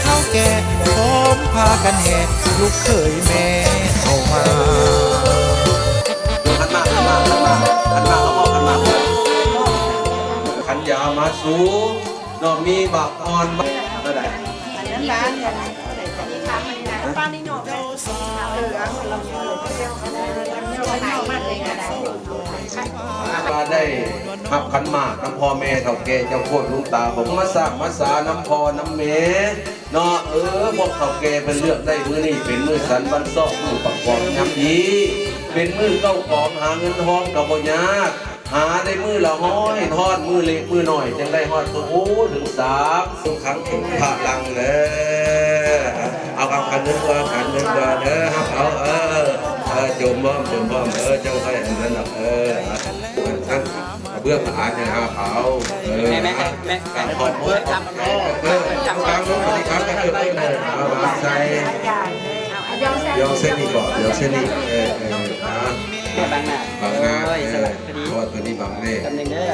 ເຖົ້າແກ່ພ້ອມພາກັນແຫ່ລູກເຂີຍແມ່ເຂົ້າມາ. ຂັນໝາກ ຂັນໝາກ ຂັນໝາກ ຂັນໝາກ ເອົາບໍ່ ຂັນໝາກ ຂັນຢາວມາສູ່ເນາະ ມີໝາກອ່ອນ ເທົ່າໃດ? ວ່າໄດ້ຮັບຂັນໝາກນຳພໍ່ແມ່ເຖົ້າແກ່ເຈົ້າໂຄດລຸງຕາ ບໍ່ມາສ້າງມາສານຳພໍ່ນຳແມ່ເນາະ. ເອີ ພວກເຖົ້າແກ່ເພິ່ນເລືອກໄດ້ມື້ນີ້ເປັນມື້ສັນວັນຊອກ ມື້ປະກອບຍາມດີ ເປັນມື້ເຂົ້າຂອງ ຫາເງິນທອງກໍບໍ່ຍາກ ຫາໄດ້ມື້ລະຮ້ອຍ ທອດມື້ເລັກມື້ນ້ອຍ ຈັ່ງໄດ້ຮອດໂຕໂອເຖິງສາມ ສຸຂັງ ເປັນພະລັງເດີ. ເອົາ ເອົາ ຂັນເງິນກ່ອນ ຂັນເງິນກ່ອນເດີ ຮັບເອົາ ເອີ ເອີ ຈົ່ມພ້ອມ ຈົ່ມພ້ອມ ເອີ ຈັ່ງໄດ້ອັນນັ້ນດອກ ເອີ ອັນນັ້ນ ເບື້ອງອານໃຫ້ຫາຂາວ ເອີ ແມ່ ແມ່ ແມ່ ແມ່ ການຂອບ ເອີ ເອີ ກາງລົງ ອັນນີ້ ກາງກະເຕີບ ເອີ ເອົາວາງໃສ່ ຢອງໃສ່ນີ້ບໍ ຢອງໃສ່ນີ້ ເອີ ເອີ ອ່າ ບັງໜ້າ ບັງໜ້າ ໂອ້ຍ ເອີ ສະຫຼັບພໍດີ ເພາະວ່າໂຕນີ້ບັງແນ່ ແປັບໜຶ່ງເດີ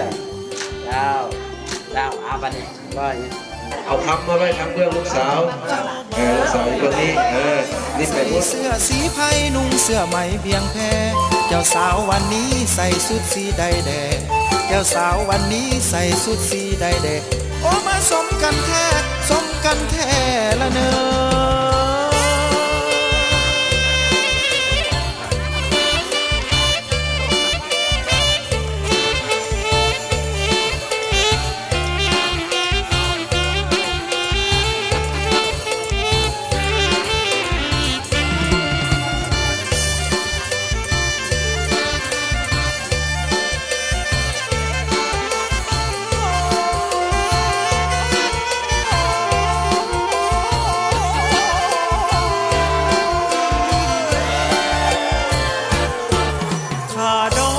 ເຈົ້າ ເຈົ້າ ເອົາບາດນີ້ ເອົາຄຳມາໄວ້ທາງເບື້ອງລູກສາວ ເອີ ລູກສາວຢູ່ເບື້ອງນີ້ ເອີ ນີ້ເປັນ ໃສ່ເສື້ອສີໄພ ນຸ່ງເສື້ອໄໝບ່ຽງແພ ເຈົ້າສາວວັນນີ້ໃສ່ຊຸດສີໃດແດ່ ເຈົ້າສາວວັນນີ້ໃສ່ຊຸດສີໃດແດ່ ໂອ້ ມາສົມກັນແທ້ ສົມກັນແທ້ລະເນີ. ຄ່າດອ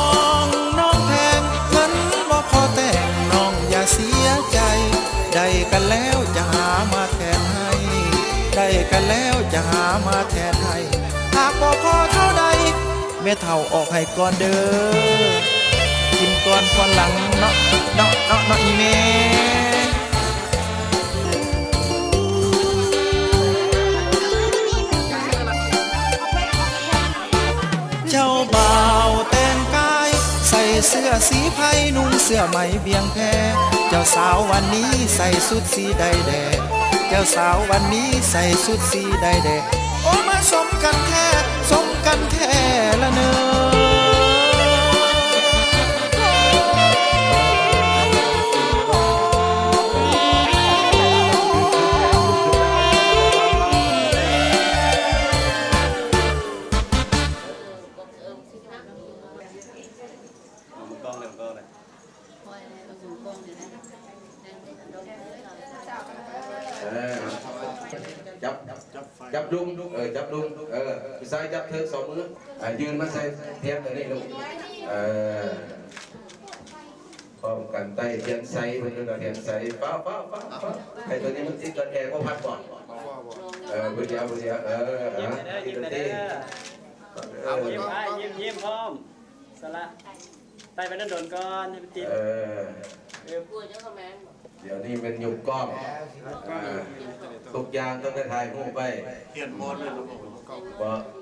ງນ້ອງແພງ ເງິນບໍ່ພໍແຕ່ງ ນ້ອງຢ່າເສຍໃຈ ໄດ້ກັນແລ້ວຈະຫາມາແທນໃຫ້ ໄດ້ກັນແລ້ວຈະຫາມາແທນໃຫ້ ຫາກບໍ່ພໍເທົ່າໃດ ແມ່ເຖົ້າອອກໃຫ້ກ່ອນເດີ ກິນກ່ອນກ່ອນຫຼັງເນາະ ເນາະ ເນາະ ເນາະ ອີ່ແມ່. ເຈົ້າບ່າວແຕ່ງກາຍ ໃສ່ເສື້ອສີໄພ ນຸ່ງເສື້ອໄໝບ່ຽງແພ ເຈົ້າສາວວັນນີ້ໃສ່ຊຸດສີໃດແດ່ ເຈົ້າສາວວັນນີ້ໃສ່ຊຸດສີໃດແດ່ ໂອ້ ມາສົມກັນແທ້ ສົມກັນແທ້ລະເນີ. ເອີ ຈັບ ຈັບລຸມ ເອີ ຈັບລຸມ ເອີ ຜູ້ຊາຍຈັບເທີກສອງມື ອ່າ ຍື່ນມາໃສ່ທຽນຕົວນີ້ລູກ ເອີ ພ້ອມກັນໄຕ້ທຽນໄຊ ເພິ່ນເອີ້ນວ່າທຽນໄຊ ຟ້າວ ຟ້າວ ຟ້າວ ຟ້າວ ໃຫ້ຕົວນີ້ມັນຕິດກັນແອບໍ່ພັດບໍ່ ເອີ ບໍ່ດຽວ ບໍ່ດຽວ ເອີ ອ່າ ຕິດກັນຕິ ເອີ ຍິ້ມ ອ້າຍ ຍິ້ມ ຍິ້ມພ້ອມ ສະຫຼະ ໄຕ້ໄປດົນໆກ່ອນ ໃຫ້ມັນຕິດ ເອີ ເອີ ດຽວນີ້ແມ່ນຍຸກກ້ອງ ອ່າ ທຸກຢ່າງຕ້ອງໄດ້ຖ່າຍຮູບໄວ້ ຮຽນມອນເລີຍ ບໍ່ ເ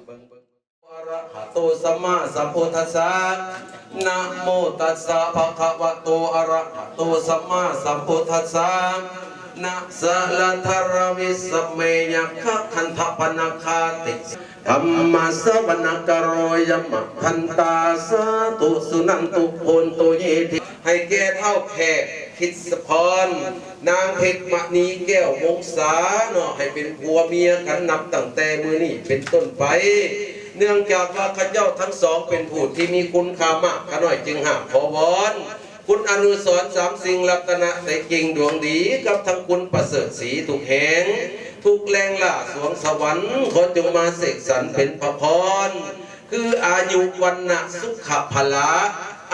ບິ່ງ ອະຣະຫະໂຕ ສຳມາສຳພຸດທັດສະ ນະໂມຕັດສະ ພະຄະວະໂຕ ອະຣະຫະໂຕ ສຳມາສຳພຸດທັດສະ ນະສະລະທະຣະວິສະເມ ຍັກຂະຄັນທະປະນະຄາຕິ ທຳມະສະວະນະກະໂຣຍະມະພັນຕາ ສາທຸ ສຸນັນຕຸ ໂພນຕຸ ເຍທິ ໃຫ້ແກ່ທ້າວແຂກ ຄິດສະພອນ ນາງເພັດມະນີ ແກ້ວວົງສາເນາະ ໃຫ້ເປັນຜົວເມຍກັນນັບຕັ້ງແຕ່ມື້ນີ້ເປັນຕົ້ນໄປ ເນື່ອງຈາກວ່າເຂົາເຈົ້າທັງສອງເປັນຜູ້ທີ່ມີຄຸນຄ່າມາກຂ້ານ້ອຍຈຶ່ງຫາກຂໍວອນ ຄຸນອະນຸສອນ ສາມສິງ ລັດຕະນະໄຕເກັ່ງ ດວງດີ ກັບທັງຄຸນປະເສີດສີ ທຸກແຫ່ງ ທຸກແຫຼ່ງຫຼ້າສວງສະຫວັນ ຂໍຈົ່ງມາເສກສັນເປັນພະພອນ ຄືອາຍຸ ວັນນະ ສຸຂະ ພະລະ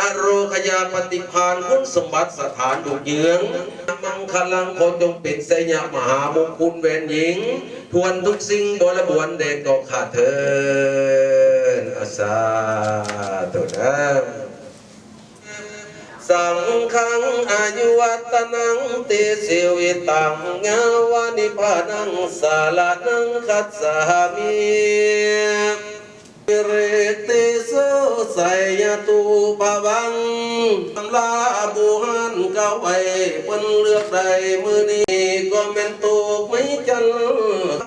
ອາໂຣກະຍາ ປະຕິພານ ຄຸນສົມບັດສະຖານລຸ່ງເຮືອງ ມັງຄະລັງ ຂໍຈົ່ງເປັນໄຊຍະມະຫາມຸງຄຸນແວ່ນຍິງ ທວນທຸກສິ່ງບໍລະບວນແດ່ກໍຂ້າເທີນ ອາ ສາທຸເດີ. ສັງ ຂັງ ອາຍຸວັດຕະນັງ ຕິຊີວິຕັງ ຍາວະນິບພານັງ ສາລະນັງ ຄັດສາມິ ເຣເຕໂສ ໄຊຍະຕຸພະວັງ ອຳລາບູຮານ ເກົ່າໄວ້ເພິ່ນເລືອກໄດ້ ມື້ນີ້ກໍແມ່ນໂຕກໄມ້ຈັນ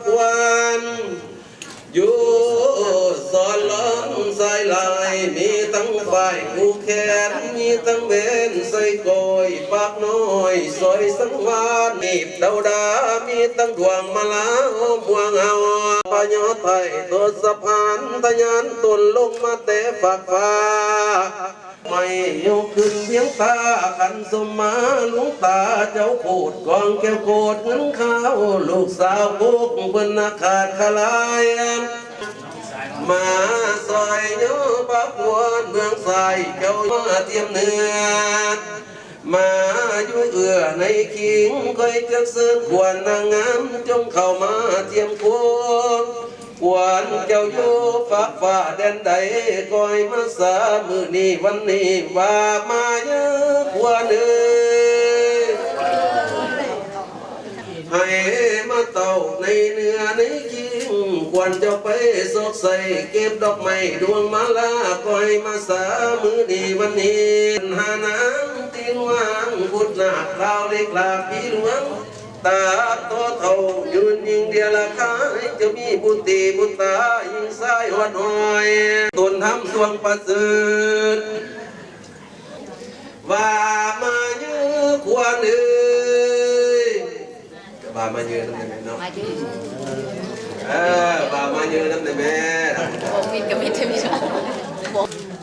ຄວັນ ຢູ່ສອນລອນຊາຍລາຍ ມີທັງຝ້າຍຜູກແຂນ ມີທັງແຫວນໃສ່ກ້ອຍ ປາກນ້ອຍຊອຍສັງວານ ໜີບເຕົາດາ ມີທັງດວງມາລາ ອ້ອມຫ່ວງເຮົາ ພະຍອດໄທ ທົດສະພານ ທະຍານຕົນລົງມາແຕ່ຟາກຟ້າ ໄມ້ຍົກຂຶ້ນວຽງຕາ ຂັນສົມມາຫຼວງຕາເຈົ້າໂຄດ ກອງແກ້ວໂຄດເງິນຂາວ ລູກສາວໂຄກເພິ່ນນະຂາດຂະລາຍ ມາຊອຍໂຍປະກວນເບື້ອງຊ້າຍ ເຈົ້າມາທຽມເໜືອ ມາຢູ່ເອື້ອໃນຄີງ ຂ້ອຍຈັກເຊີນຂວັນນາງງາມ ຈົ່ງເຂົ້າມາທຽມຄວນ ຂວັນເຈົ້າຢູ່ຟາກຟ້າແດນໃດ ກໍໃຫ້ມາສາມື້ນີ້ວັນນີ້ ວ່າມາເດີ້ຂວັນເອີຍ ໃຫ້ມາເຕົ້າໃນເນື້ອໃນຄີງ ຂວັນເຈົ້າໄປຊອກໃສ່ ເກັບດອກໄມ້ດວງມາລາ ກໍໃຫ້ມາສາມື້ນີ້ວັນນີ້ ຫານາງຕີນຫວ່າງ ບຸດນາກລາວເລັກລາກພີ່ຫຼວງ ຕາໂຕເຖົ້າຍືນຍິງເດຍລະຄາຍ ຈະມີບຸດຕີບຸດຕາຍິງຊາຍຮອດຫ້ອຍ ຕົ້ນທຳດວງປະເສີດ ວ່າມາເດີ້ຂວັນເອີຍ ວ່າມາເຍີະນຳໄດ້ແມ່ເນາະ ເອີ ວ່າມາເຍີະນຳໄດ້ແມ່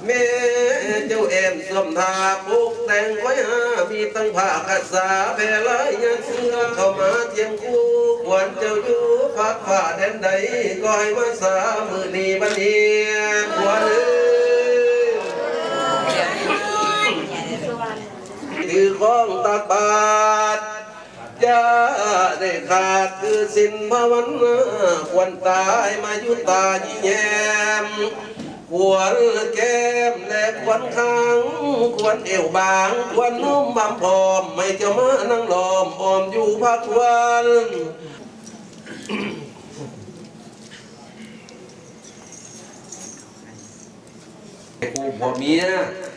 ແມ່ເຈົ້າແອມຊວມທາ ປົກແຕ່ງໄວ້ຫາ ມີທັງຜ້າຄາດສາ ແຜ່ລາຍຍາດເສື້ອ ເຂົ້າມາທຽມຄູ່ ຂວັນເຈົ້າຢູ່ຟາກຟ້າແດນໃດ ກໍໃຫ້ມາສາມື້ນີ້ບັດນີ້ ຂວັນເອີຍ ຖືຄອງຕັກບາດ ຢ່າໄດ້ຂາດຖືສິນພາວະນາ ຄວນຕາຍມາຢູ່ຕາຍິ້ມແຍ້ມ ຄວນແກ້ມແລະຄວນຄາງ ຄວນແອວບາງ ຄວນໂຮມບຳພ້ອມ ໃຫ້ເຈົ້າມານັ່ງລ້ອມອ້ອມຢູ່ພາກຄວັນ ຄູ່ຜົວເມຍ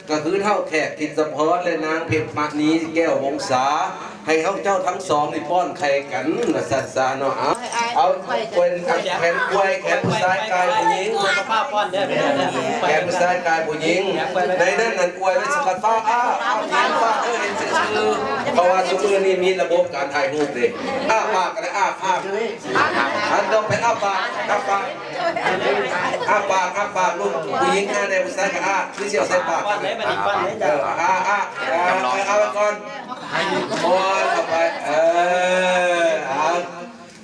ກໍຄືທ້າວແຂກ ພິດສະພອນ ແລະ ນາງເພັດມະນີ ແກ້ວວົງສາ ໃຫ້ເຮົາເຈົ້າທັງສອງນີ້ປ້ອນໄຂ່ກັນ ວ່າຊັ້ນຊະເນາະ. ເອົາ ເອົາ ເປັນແຂນກວຍ ແຂນຜູ້ຊາຍກາຍຜູ້ຍິງ ແຂນຜູ້ຊາຍກາຍຜູ້ຍິງ ໃນນັ້ນນັ້ນອວຍໄວ້ສະກັດຟ້າ ອ້າ ອ້າ ຍິງຟ້າ ເອີ ເຫັນຊື່ໆ ເພາະວ່າຊຸມື້ນີ້ມີລະບົບການຖ່າຍຮູບເດ້ ອ້າປາກກໍໄດ້ ອ້າປາກ ອັນຕໍ່ໄປ ອ້າປາກ ອ້າປາກ ອ້າປາກ ອ້າປາກລູກ ຜູ້ຍິງອ້າແດ່ ຜູ້ຊາຍກໍອ້າ ຄືຊິເອົາໃສ່ປາກ ເອີ ອ້າ ອ້າ ເອີ ເອົາໄວ້ກ່ອນ ປ້ອນເຂົ້າໄປ ເອີ ເອົາ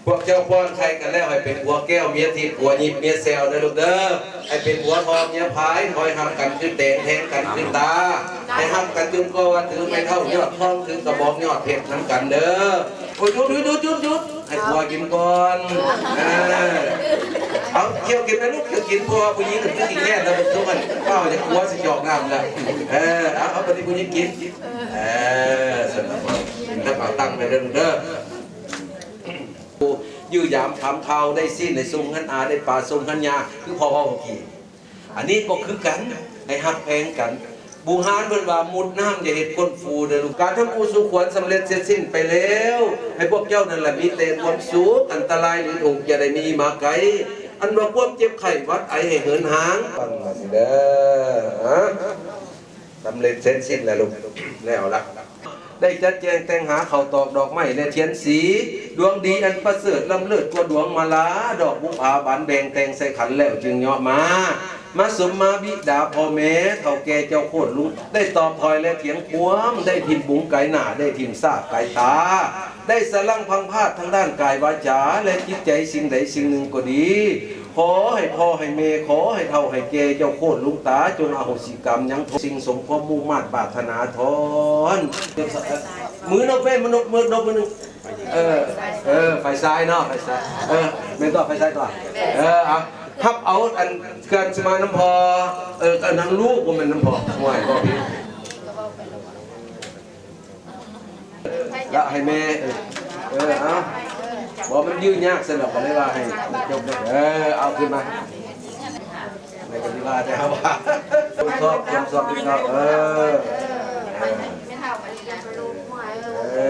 ພວກເຈົ້າປ້ອນໄຂ່ກັນແລ້ວ ໃຫ້ເປັນຜົວແກ້ວເມຍທິບ ຜົວຫຍິບເມຍແຊວເດີລູກເດີ ໃຫ້ເປັນຜົວທອງເມຍພາຍ ຄອຍຮັກກັນຄືແຕງ ແທງກັນຄືຕາ ໃຫ້ຮັກກັນຈົນກວ່າວ່າຖືໄມ້ເທົ້າຍອດທອງ ຖືກະບອກຍອດເພັດນຳກັນເດີ ໂອ້ຍ ຢຸດ ຢຸດ ຢຸດ ຢຸດ ໃຫ້ຜົວກິນກ່ອນ ເອີ ເອົາ ຂ້ຽວກິນແມ່ລູກ ຂ້ຽວກິນ ເພາະວ່າຜູ້ຍິງຄືຊິແຄ້ນແລ້ວ ເບິ່ງໂຕມັນ ເປົ່າ ຢາກຜົວຊິຈອກນ້ຳແລ້ວ ເອີ ເອົາ ເອົາ ບັດນີ້ຜູ້ຍິງກິນ ເອີ ຊັ້ນລະ ກິນແລ້ວເອົາຕັ້ງໄວ້ເດີລູກເດີ ຢູ່ຢາມຖາມຂ່າວ ໄດ້ຊີ້ນໃຫ້ສົ່ງເຮືອນອາ ໄດ້ປາສົ່ງເຮືອນຍາ ຄືພໍ່ເວົ້າເມື່ອກີ້ ອັນນີ້ກໍຄືກັນ ໃຫ້ຮັກແພງກັນ ບູຮານເພິ່ນວ່າ ມຸດນ້ຳຢ່າເຮັດກົ້ນຟູເດີລູກ ການທຳບຸນສູ່ຂວັນສຳເລັດເສັດສິ້ນໄປແລ້ວ ໃຫ້ພວກເຈົ້ານັ້ນລະມີແຕ່ຄວາມສຸກ ອັນຕະລາຍຫຼືທຸກຢ່າໄດ້ມີມາໃກ້ ອັນວ່າຄວາມເຈັບໄຂ້ຫວັດໄອໃຫ້ເຫີນຫ່າງ ປັນວ່າຊີ້ເດີ ສຳເລັດເສັດສິ້ນແລ້ວລູກ ແລ້ວລະ ໄດ້ຈັດແຈງແຕ່ງຫາເຂົ້າຕອກດອກໄມ້ ແລະ ທຽນສີ ດວງດີອັນປະເສີດ ລ້ຳເລີດກວ່າດວງມາລາ ດອກບຸບຜາບານແບ່ງແຕ່ງໃສ່ຂັນແລ້ວຈຶ່ງເຍາະມາ ມາສົມມາບິດາພໍ່ແມ່ ເຖົ້າແກ່ເຈົ້າໂຄດລຸງ ໄດ້ຕອບຖອຍແລະຖຽງຄວາມ ໄດ້ຖິ້ມປຸງກາຍໜ້າ ໄດ້ຖິ້ມຊາກກາຍຕາ ໄດ້ສະລັງພັງພາດທາງດ້ານກາຍວາຈາ ແລະ ຈິດໃຈ ສິ່ງໃດສິ່ງໜຶ່ງກໍດີ ຂໍໃຫ້ພໍ່ໃຫ້ແມ່ ຂໍໃຫ້ເຖົ້າໃຫ້ແກ່ເຈົ້າໂຄດລຸງຕາ ຈົ່ງອະໂຫສິກຳຍັງທຸກສິ່ງ ສົມຄວາມມຸ່ງມາດປາດຖະໜາທອນ ມືນົບເວີຍ ມືນົບ ມືນົບມືໜຶ່ງ ເອີ ເອີ ຝ່າຍຊ້າຍເນາະ ຝ່າຍຊ້າຍ ເອີ ແມ່ນຕົວະ ຝ່າຍຊ້າຍຕົວະ ເອີ ເອົາ ຮັບເອົາອັນເຄື່ອນສະມານຳພໍ່ ເອີ ອັນນຳລູກ ບໍ່ແມ່ນນຳພໍ່ ໂອ້ຍ ບໍ່ຜິດ. ລະໃຫ້ແມ່ ເອີ ເອີ ເອົາ ບໍ່ ມັນຢືນຍາກຊັ້ນດອກ ກໍເລີຍວ່າໃຫ້ມັນຈົບເດີ ເອີ ເອົາຂຶ້ນມາ ແມ່ກໍຊິວ່າແຕ່ເຮົາວ່າ ທົດສອບ ທົດສອບ ເອີ ເອີ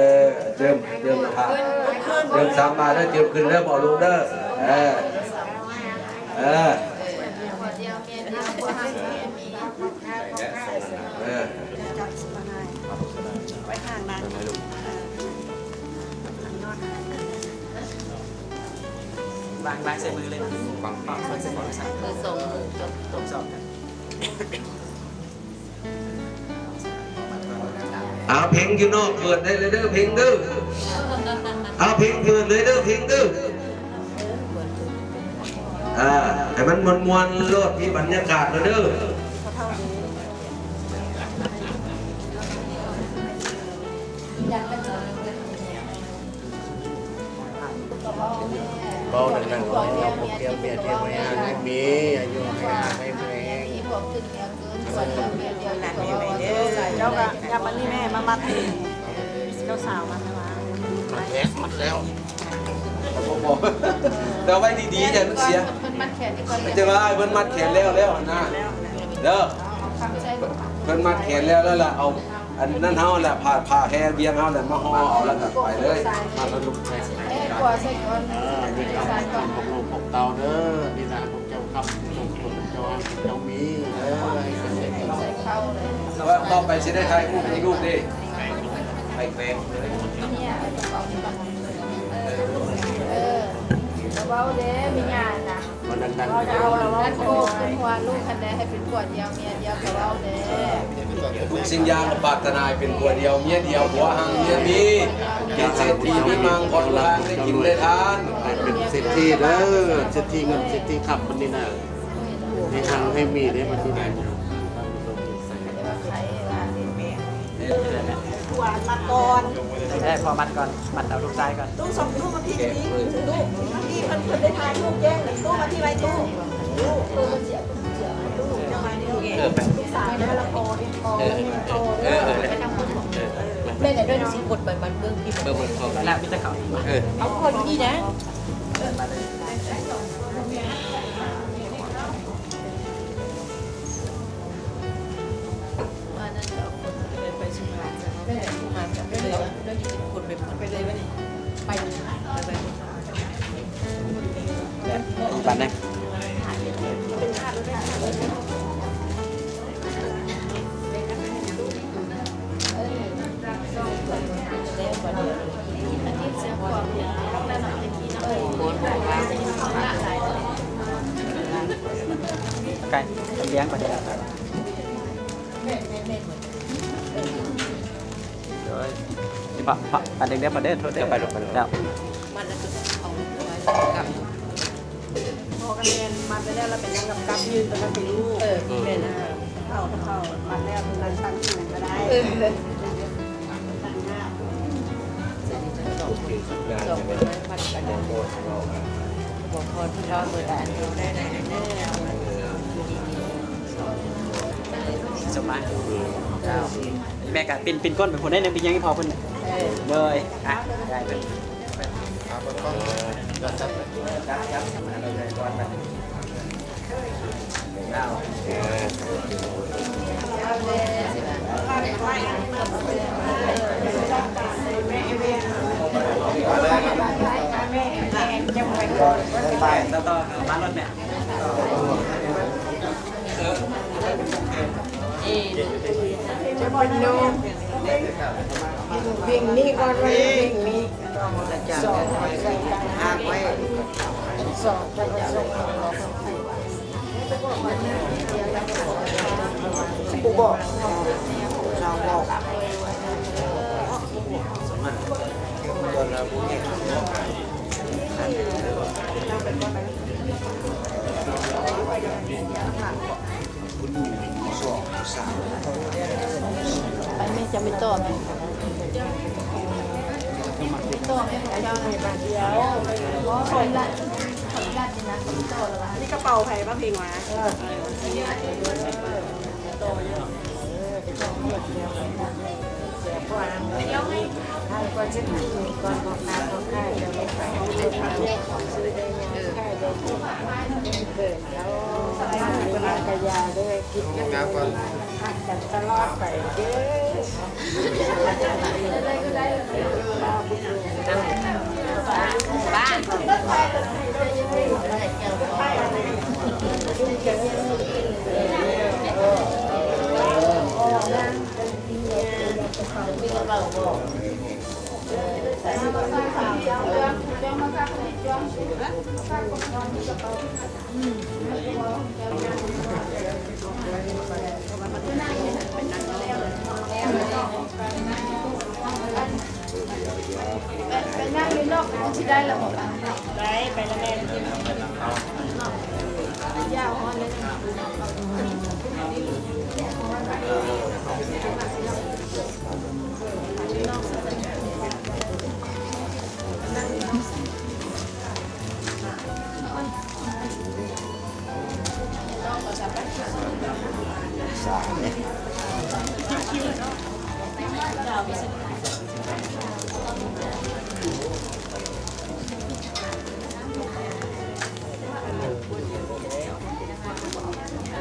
ເຈີມ ເຈີມ ເຈີມສາມບາດເດີ ເຈີມຂຶ້ນເດີ ບໍ່ລົງເດີ ເອີ ເອີ ເອີ. ໄວ້ຂ້າງນັ້ນ ວາງ ວາງໃສ່ມືເລີຍ ວາງ ວາງໃສ່ມືເລີຍ ມືສອງມື ຈົບ ຈົບ ເອົາ ເພງຢູ່ນອກເປີດໄດ້ເລີຍເດີ ເພງເດີ ເອົາ ເພງເປີດເລີຍເດີ ເພງເດີ. ອ່າ ໃຫ້ມັນມ່ວນໆໂລດ ມີບັນຍາກາດໂລດເດີ ເວົ້າດັງໆ ເອົາພວກເຈົ້າເມຍເທວະຍາໃຫ້ມີອາຍຸ ໃຫ້ຮັກ ໃຫ້ແພງ ເຈົ້າກໍຢ່າປານນີ້ແມ່ ມາມັດເຈົ້າສາວມັນວ່າ ມັດແລ້ວ ມັດແລ້ວ ແຕ່ໄວ້ດີໆ ຢ່າມັນເສຍ ເພິ່ນມັດແຂນດີກວ່າ ຈະວ່າເພິ່ນມັດແຂນແລ້ວ ແລ້ວຫັ້ນນະ ເດີ ເພິ່ນມັດແຂນແລ້ວ ແລ້ວລະເອົາ ອັນນັ້ນເຮົາແຫຼະ ຜ້າ ຜ້າແຮ່ວຽງເຮົາແຫຼະ ມາຫໍ່ເອົາ ແລ້ວກໍໄປເລີຍ ມາລະລຸກໄປ ເອີ ມີຄຳພວກລູກພວກເຕົ້າເດີ ນີ້ນະ ພວກເຈົ້າຄຳ ພວກເຈົ້າຮັກ ພວກເຈົ້າມີ ເອີ ຕໍ່ໄປຊິໄດ້ຖ່າຍຮູບໃຫ້ລູກເດ້ ໄປແຂວງ ເອີ ເອີ ເວົ້າເດ້ ມີຫຍັງນະ ເວົ້າດັງໆ ເວົ້າເດ້ ເວົ້າໂຄກຂຶ້ນຫົວລູກຫັ້ນແດ່ ໃຫ້ເປັນຜົວດຽວເມຍດຽວກໍເວົ້າແດ່ ທຸກສິ່ງຢ່າງກໍປາດຖະໜາໃຫ້ເປັນຜົວດຽວເມຍດຽວ ຜົວຮັ່ງເມຍມີ ເປັນເສດຖີມີມັງ ຂອງທານໄດ້ກິນໄດ້ທານ ໃຫ້ເປັນເສດຖີເດີ ເສດຖີເງິນເສດຖີຄຳ ບັດນີ້ນະ ໃຫ້ຮັ່ງໃຫ້ມີເດ້ ບັດນີ້ນະ. ຜູ້ອັນມັດກ່ອນ ໄດ້ ພໍ່ມັດກ່ອນ ມັດເອົາລູກຊາຍກ່ອນ ຕູ້ສອງຕູ້ມາພີ້ນີ້ ຕູ້ມາພີ້ ເພິ່ນ ເພິ່ນໄດ້ຖ່າຍຮູບແຈ້ງ ຕູ້ມາພີ້ໄວ້ ຕູ້ ຕູ້ ເອີ ຕູ້ ຕູ້ ເຈົ້າມານີ້ ເອີ ລູກສາວແລ້ວ ລະພໍ ພໍ ເອີ ເອີ ເອີ ເອີ ແມ່ນແຫຼະ ດ້ວຍຊິກົດໄປບ້ານເມືອງທີ່ ເບິ່ງ ເບິ່ງ ເບິ່ງ ລະມີແຕ່ເຂົາ ເອີ ເອົາຄົນຢູ່ນີ້ນະ. ໄກ່ ລ້ຽງໄປ ໂດຍ ພະ ພະ ອັນເດັກໆ ມາເດີ ໂທດເດີ ໄປລູກ ໄປລູກ ເຈົ້າ ມັນລະຄືເອົາໄວ້ກັບ ພໍກັນແມ່ນມັດໄວ້ແລ້ວ ລະໄປນັ່ງກັບກັບ ຢືນໄປກັບໄປລູກ ເອີ ແມ່ນ ເອົາ ເອົາມັດແລ້ວ ນັ່ງຕັ້ງສູງກໍໄດ້ ເອີ ສອງຄົນ ສອງຄົນມັດກັນ ບໍ່ພໍທີ່ເວົ້າເບິດອັນ ໄດ້ ໄດ້ ໄດ້ ສົມມາ ເຈົ້າ ແມ່ກະປິ່ນ ປິ່ນກົ້ນໄປພຸ້ນໜ້ອຍໜຶ່ງ ໄປຍ່າງໃຫ້ພໍ່ເພິ່ນ ເອີ ໂດຍ ອ່ະ ໄດ້ເພິ່ນ ເອີ ເຈົ້າບໍ່ໂຍມ ເພງນີ້ກ່ອນ ເພງນີ້ ສອງ ຫາກໄວ້ ສອງ ເຈົ້າກໍສົ່ງ ຜູ້ບອກ ຊາວບອກ ອັນນີ້ຈະໄປຕໍ່ແມ່ນ ຕໍ່ແມ່ນເຈົ້ານະ ດຽວ ຂໍອະນຸຍາດ ຂໍອະນຸຍາດນີ້ນະ ຕໍ່ແລ້ວວ່າ ອັນນີ້ກະເປົາໃຜ ບ້າເພັງຫວາ? ເອີ ຕໍ່ຢູ່ ເອີ ໄປຕໍ່ ເອີ ໄປຕໍ່ ເອີ. ພວກນັ້ນ ເອົາໄປເຊັດຄືກ່ອນ ພໍ່ຄ້າ ພໍ່ຄ້າຈະໄດ້ໄປ ເອີ ຂອງຊື້ໄດ້ຫຍັງ ເອີ ຂາຍໄດ້ ເອີ ແລ້ວມາກະຢ່າເດີ ຄິດກັນຕະຫຼອດໄປເດີ. ໄປ ໄປນັ່ງຢູ່ນອກ ມັນຊິໄດ້ລະບໍ່? ໄດ້ ໄປລະແມ່ນ ສາມ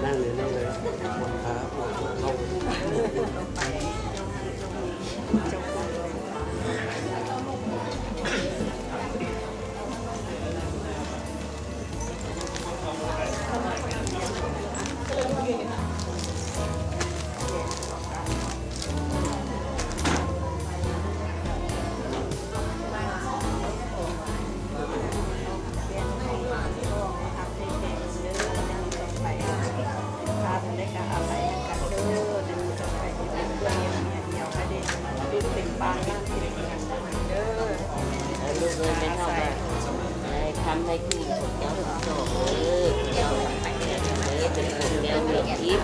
ນັ່ງເລີຍ ນັ່ງເລີຍ ຄົນພາ ຄົນເຂົ້າ. ລູກເອີຍ ແມ່ເຖົ້າວ່າ ໃຫ້ຄຳໃຫ້ຄູນພວກເຈົ້າທັງສອງເດີ ເຈົ້າເປັນແມ່ເດີ ເປັນພວກແກ້ວເປັນທິບ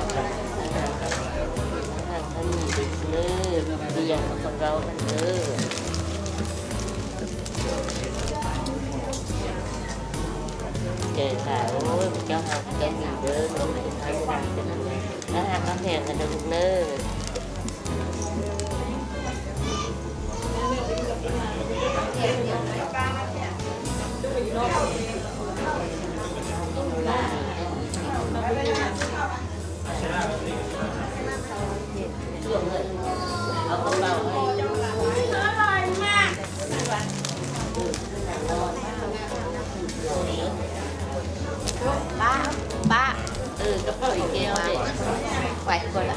ທາງທາງນີ້ເດີ ມີຫຍັງກໍເວົ້າກັນເດີ. ເຈົ້າ ໂອ້ຍ ເຈົ້າຮັກເຈົ້າດີເດີ ເຈົ້າຮັກເຈົ້າແພງກັນເດີລູກເດີ. ປ້າ ປ້າ ເອີ ກະເປົາອີກແກ້ວເດ ໄປກ່ອນລະ.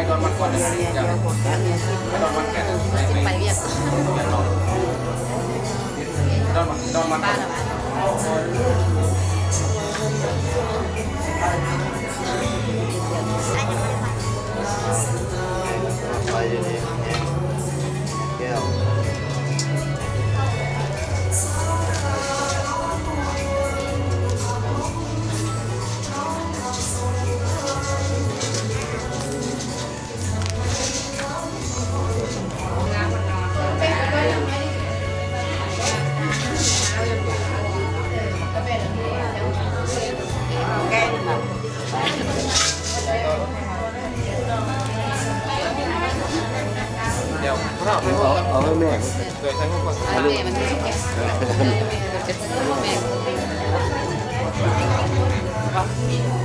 ໄປວຽກ ໄປຢູ່ນີ້ແກ້ວ. ເອົາ ເອົາໃຫ້ແມ່ ເອົາແມ່ມັນ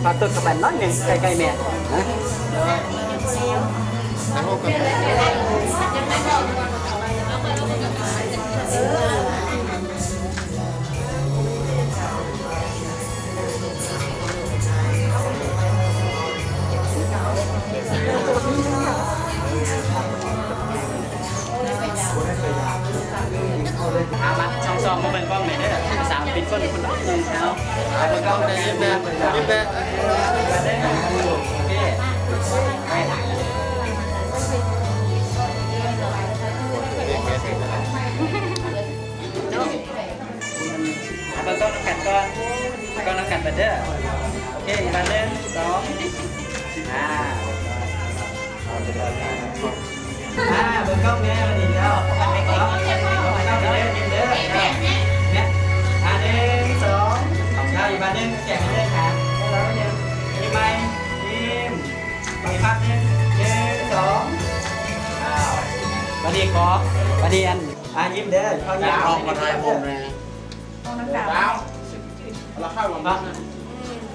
ປາຕົດກັບແບບນັ້ນນີ້ ໃກ້ໆແມ່ ຮະ? ເອົາມາ ສອງໆ ມາເບິ່ງກ້ອງແມ່ເດີ ສາມ ປິດກົ້ນພຸ້ນ ເອົາ ເບິ່ງກ້ອງແມ່ ຍິ້ມແມ່ ຍິ້ມແມ່ ໂອເຄ ເບິ່ງກ້ອງນຳກັນກ່ອນ ເບິ່ງກ້ອງນຳກັນເບິດເດີ ໂອເຄ ອີກບາດໜຶ່ງ ສອງ ອ່າ ອ່າ ເບິ່ງກ້ອງແມ່ ບາດນີ້ເຈົ້າ ເອົາເບິ່ງກ້ອງ ເບິ່ງກ້ອງເດີ ຍິ້ມເດີ ແມ່ ອ່າ ໜຶ່ງ ສອງ ເອົາ ອີກບາດໜຶ່ງ ແຈກເດີ ອ່າ ຍິ້ມໃໝ່ ຍິ້ມ ອີກພາບໜຶ່ງ ໜຶ່ງ ສອງ ອ້າວ ບາດນີ້ຂໍ ບາດນີ້ອັນ ອ່າ ຍິ້ມເດີ ຂໍຍິ້ມ ເອົາ ຂໍຖ່າຍຮູບແດ່ ເອົາ ລະຄາວມາ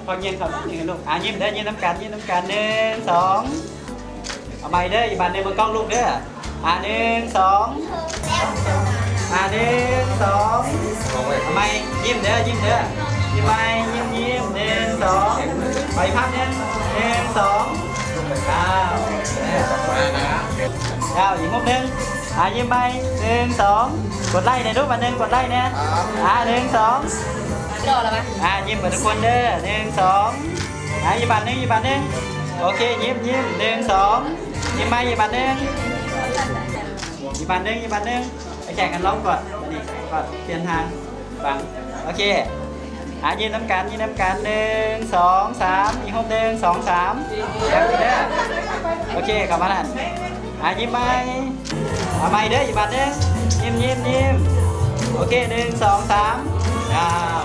ພໍງຽງເຂົ້າໜ້ອຍໜຶ່ງໃຫ້ລູກ ອ່າ ຍິ້ມເດີ ຍິ້ມນຳກັນ ຍິ້ມນຳກັນ ໜຶ່ງ ສອງ ເອົາໃໝ່ເດີ ອີກບາດໜຶ່ງ ເບິ່ງກ້ອງລູກເດີ ອ່າ ໜຶ່ງ ສອງ ອ່າ ໜຶ່ງ ສອງ ເອົາໃໝ່ ຍິ້ມເດີ ຍິ້ມເດີ ຍິ້ມໃໝ່ ຍິ້ມ ຍິ້ມ ໜຶ່ງ ສອງ ໄປພາບໜຶ່ງ ໜຶ່ງ ສອງ ອ້າວ ອ້າວ ອີກຮູບໜຶ່ງ ອ່າ ຍິ້ມໃໝ່ ໜຶ່ງ ສອງ ກົດໄລ້ແດ່ລູກ ບາດໜຶ່ງ ກົດໄລ້ແດ່ ອ່າ ໜຶ່ງ ສອງ ອ່າ ຍິ້ມເບິດທຸກຄົນເດີ ໜຶ່ງ ສອງ ອ່າ ອີກບາດໜຶ່ງ ອີກບາດໜຶ່ງ ໂອເຄ ຍິ້ມ ຍິ້ມ ໜຶ່ງ ສອງ ຍິ້ມໃໝ່ ອີກບາດໜຶ່ງ ອີກບາດໜຶ່ງ ອີກບາດໜຶ່ງ ໄປແຂ່ງກັນລອງກ່ອນ ບາດນີ້ກ່ອນ ປ່ຽນທາງ ຟັງ ໂອເຄ ອ່າ ຍິ້ມນຳກັນ ຍິ້ມນຳກັນ ໜຶ່ງ ສອງ ສາມ ອີກຮູບ ໜຶ່ງ ສອງ ສາມ ແບບນີ້ເດີ ໂອເຄ ເຂົ້າມານັ້ນ ອ່າ ຍິ້ມໃໝ່ ເອົາໃໝ່ເດີ ອີກບາດໜຶ່ງ ຍິ້ມ ຍິ້ມ ຍິ້ມ ໂອເຄ ໜຶ່ງ ສອງ ສາມ ອ້າວ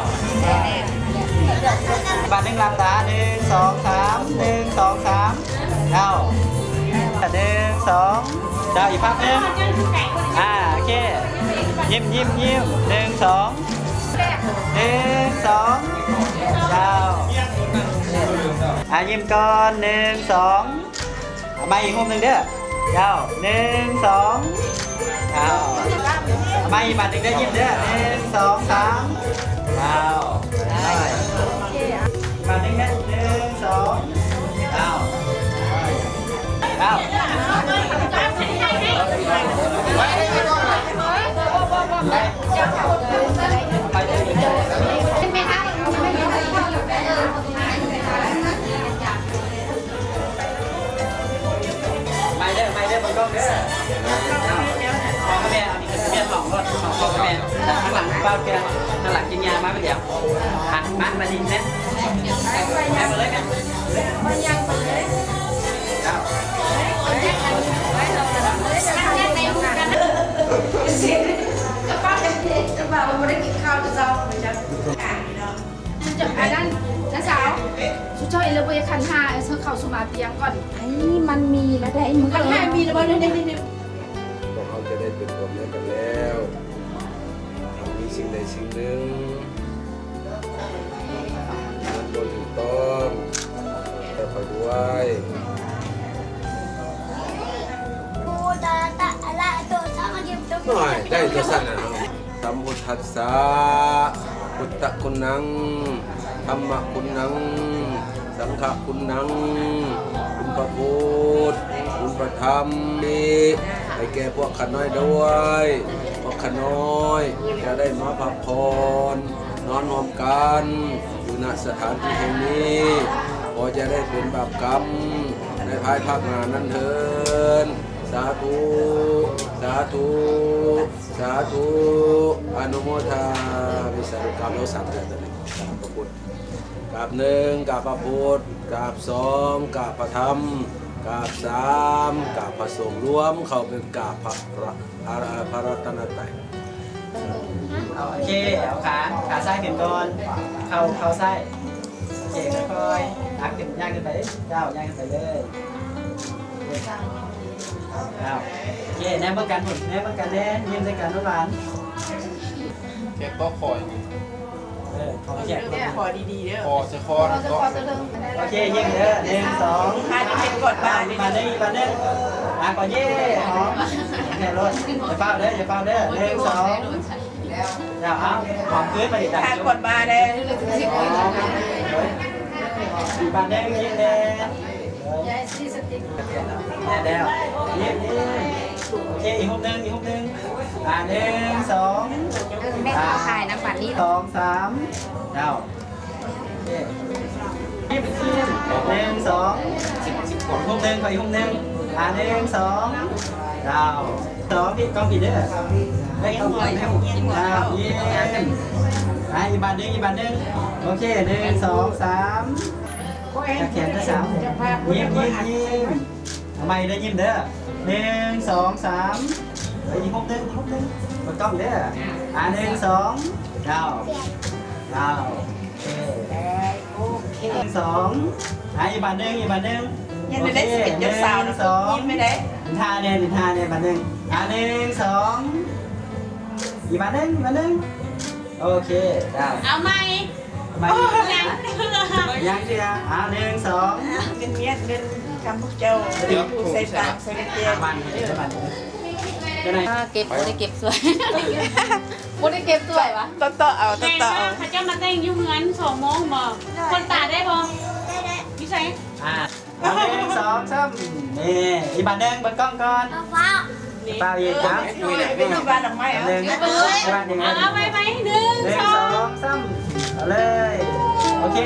ບາດໜຶ່ງ ຫຼັບຕາ ໜຶ່ງ ສອງ ສາມ ໜຶ່ງ ສອງ ສາມ ເຈົ້າ ໜຶ່ງ ສອງ ເຈົ້າ ອີກພາບໜຶ່ງ ອ່າ ໂອເຄ ຍິ້ມ ຍິ້ມ ຍິ້ມ ໜຶ່ງ ສອງ ໜຶ່ງ ສອງ ເຈົ້າ ອ່າ ຍິ້ມກ່ອນ ໜຶ່ງ ສອງ ເອົາໃໝ່ອີກຮູບໜຶ່ງເດີ ເຈົ້າ ໜຶ່ງ ສອງ ເຈົ້າ ເອົາໃໝ່ອີກບາດໜຶ່ງເດີ ຍິ້ມເດີ ໜຶ່ງ ສອງ ສາມ ເຈົ້າ ໄດ້ ບາດໜຶ່ງເດີ ໜຶ່ງ ສອງ ເຈົ້າ ເຈົ້າ ໄປເດີ ໄປເດີ ໄປເດີ ເບິ່ງກ້ອງເດີ ພໍ່ກັບແມ່ ເອົານີ້ເປັນທະບຽນຫ້ອງລົດ ຂອງພໍ່ກັບແມ່ ທາງຫຼັງເບົາເທື່ອ ທາງຫຼັງຈຶ່ງຍ່າງມາຜູ້ດຽວ ອ່ະ ມາ ມານີ້ແມ່ ຍ່າງມາເລີຍແມ່ ເຈົ້າ ກະເປົາ ກະເປົາ ບໍ່ໄດ້ກິນເຂົ້າແຕ່ເຊົ້າ ເຈົ້າ ອັນນັ້ນ ນ້າສາວ ຊຸເຈົ້າອີກແລ້ວບໍ່ຢາກຂັນຫ້າ ເອົາເຂົ້າສຸມາປຽງກ່ອນ ໄອ້ ມັນມີແລ້ວໄດ໋ ມັນມີແລ້ວບໍ່ ນີ້ໆ ພວກເຮົາຈະໄດ້ເປັນຜົວເມຍກັນແລ້ວ ຖ້າມີສິ່ງໃດສິ່ງໜຶ່ງ ມັນບໍ່ຖືກຕ້ອງ ແຕ່ຂ້ອຍດ້ວຍ ໂອ້ຍ ໄດ້ຕົວຊັ້ນນະ ສຳພຸດທັດສະ ພຸດທະຄຸນນັງ ທຳມະຄຸນນັງ ສັງຄະຄຸນນັງ ຄຸນພະພຸດ ທຳນີ້ໃຫ້ແກ່ພວກຂ້ານ້ອຍດ້ວຍ. ພວກຂ້ານ້ອຍຈະໄດ້ມາພັກຜ່ອນນອນຮ່ວມກັນຢູ່ ນະ ສະຖານທີ່ແຫ່ງນີ້ ຂໍຢ່າໄດ້ເປັນບາບກຳໃນພາຍພາກໜ້ານັ້ນເທີ້ນ. ສາທຸ ສາທຸ ສາທຸ. ອະນຸໂມທາມິ ສາທຸ. ກາບລົງສາມເທື່ອ ຕອນນີ້ກາບພະພຸດ ກາບໜຶ່ງ ກາບພະພຸດ, ກາບສອງ ກາບພະທຳ, ກາບສາມ ກາບພະສົງ, ລວມເຂົ້າເປັນກາບພະ ພະ ພະ ພະລັດຕະນະໄຕ. ໂອເຄ ເອົາຂາ ຂາຊ້າຍຂຶ້ນກ່ອນ ເຂົ່າ ເຂົ່າຊ້າຍ. ໂອເຄ ຄ່ອຍໆ ຕັກຂຶ້ນ ຍ່າງຂຶ້ນໄປເລີຍ ເຈົ້າ ຍ່າງຂຶ້ນໄປເລີຍ ເຈົ້າ. ໂອເຄ ແນມເບິ່ງກັນພຸ້ນ ແນມເບິ່ງກັນແດ່ ຍິ້ມໃສ່ກັນ ຫຼວານໆ. ແຂກກໍຂໍ ເອີ ຂໍແຂກ ຂໍດີໆເດີ ຂໍສະຄອນ ຂໍສະຄອນ. ໂອເຄ ຍິ້ມເດີ ໜຶ່ງ ສອງ ພາກັນເຮັດກອດບ່າ ບາດໜຶ່ງ ບາດໜຶ່ງ. ອ່າ ກໍເຢ້ ຫອມແນ່ໂລດ. ຢ່າຟ້າວເດີ ຢ່າຟ້າວເດີ ໜຶ່ງ ສອງ. ເອົາ ຫອມຄືນມາອີກ ພາກັນກອດບ່າແດ່. ອີກບາດໜຶ່ງ ຍິ້ມແດ່. ແນ່ແລ້ວ ຍິ້ມ ຍິ້ມ. ໂອເຄ ອີກຮູບໜຶ່ງ ອີກຮູບໜຶ່ງ. ອ່າ ໜຶ່ງ ສອງ ແມ່ນເຂົາຂາຍນຳບັດນີ້ ສອງ ສາມ ເຈົ້າ. ໂອເຄ ຍິ້ມ ຍິ້ມ ໜຶ່ງ ສອງ ອີກຮູບໜຶ່ງ ຂໍອີກຮູບໜຶ່ງ. ອ່າ ໜຶ່ງ ສອງ ເຈົ້າ. ສອງ ຜິດກ້ອງຜິດເດີ ໄດ້ກ້ອງຜິດເດີ ເຈົ້າ. ຍິ້ມ ອ່າ ອີກບາດໜຶ່ງ ອີກບາດໜຶ່ງ. ໂອເຄ ໜຶ່ງ ສອງ ສາມ ຈັບແຂນເດີ ສາມ ຍິ້ມ ຍິ້ມ ຍິ້ມ. ເອົາໃໝ່ເດີ ຍິ້ມເດີ ໜຶ່ງ ສອງ ສາມ. ເອີ ອີກຮູບໜຶ່ງ ອີກຮູບໜຶ່ງ ບໍ່ຕ້ອງເດີ. ອ່າ ໜຶ່ງ ສອງ ເຈົ້າ ເຈົ້າ. ໂອເຄ ໂອເຄ ໜຶ່ງ ສອງ. ອ່າ ອີກບາດໜຶ່ງ ອີກບາດໜຶ່ງ. ເຮັດໄດ້ ໂອເຄ ຊິເປັນເຈົ້າສາວນະ ໜຶ່ງ ສອງ ຍິ້ມໄປເດ້. ເປັນທ່າແດ່ ເປັນທ່າແດ່ ບາດໜຶ່ງ. ອ່າ ໜຶ່ງ ສອງ ອີກບາດໜຶ່ງ ບາດໜຶ່ງ. ໂອເຄ ເຈົ້າ ເອົາໃໝ່ ມາ ຍັງ ຍັງເທື່ອ. ອ່າ ໜຶ່ງ ສອງ. ເງິນມຽນ ເງິນຄຳພວກເຈົ້າ ດຽວ ໃສ່ປາກໃສ່ກະແຈ ຫາບ້ານໃຫ້ບ້ານ. ເກັບ ບໍ່ໄດ້ເກັບຊ່ວຍ ບໍ່ໄດ້ເກັບຊ່ວຍຫວາ? ຕໍ່ໆເອົາ ຕໍ່ໆເອົາ. ເຂົາເຈົ້າມາແຕ່ງຢູ່ເຮືອນ ສອງໂມງບໍ່? ຄົນຕາໄດ້ບໍ່? ໄດ້ ໄດ້ ຢູ່ໃສ? ອ່າ ໜຶ່ງ ສອງ ສາມ. ນີ້ ອີກບາດໜຶ່ງ ເບິ່ງກ້ອງກ່ອນ. ເອົາຟ້າວ ຟ້າວອີກ ເອົາ ເປັນຮູບບ້ານດອກໄມ້ ເອົາ ໜຶ່ງ ເອົາ ເອົາ ເອົາ ໄປ ໄປ ໜຶ່ງ ສອງ ສາມ ເອົາເລີຍ. ໂອເຄ